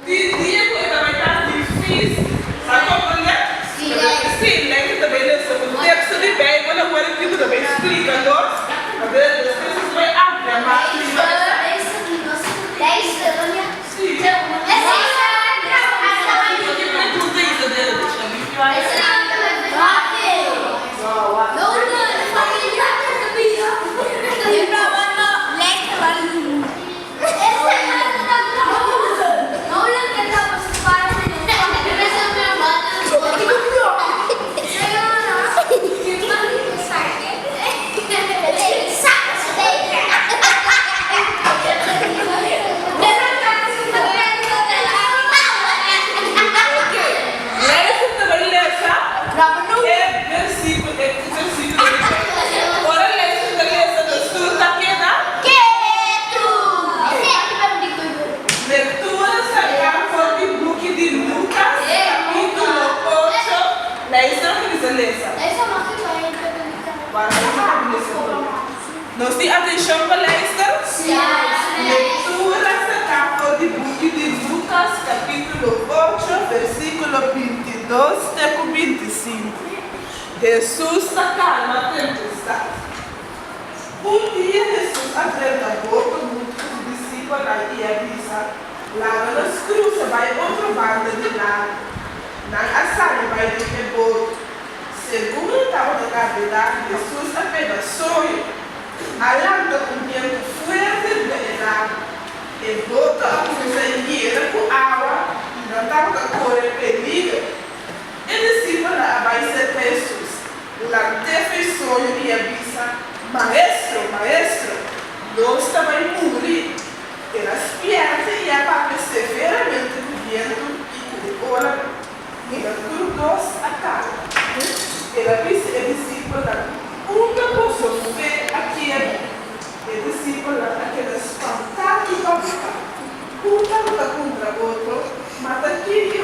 Tin dia ku e ta bai ta difísil. Sa komprendé? Pero sí, Lenny ta bai lesa un teksto di Beibel awor aki ku ta bai splika nos. Anto despues nos ta bai amplia mas riba esaki. Sí. Ki pregunta Isabella ta chami? Oke, luister ta bai lesa e versikulo e versikulo di Beibel. Ora luister ta lesa nos tur ta keda. Ketu! Lectura saká for di buki di Lukas, kapítulo ocho. Luister loke mi ta lesa. Wak loke mi ta lesa tur. Nos tin atenshon pa luister? Lectura saká for di buki di Lukas, kapítulo ocho, versíkulo 22 te ku 25. Hesus ta kalma tempestat. Un dia Hesus a drenta boto huntu ku su disipelnan i a bisa, Laga nos krusa bai otro banda di lago. Nan a sali bai den e boto. Segun e tabata nabegá, Hesus a pega soño. A lanta un bientu fuerte riba e lago. E boto a kuminsá yena ku awa i nan tabata kore peliger. E disipelnan a bai serka Hesus. Lant'é fei soño i a bisa, Maestro, Maestro, nos ta bai muri! El a spièrta i a papia severamente ku bientu i ku e olanan. Mira, tur dos a kalma. El a bisa e disipelnan, Unda boso fe a keda? E disipelnan a keda spantá i papia, Un tabata puntra otro, Ma ta kin e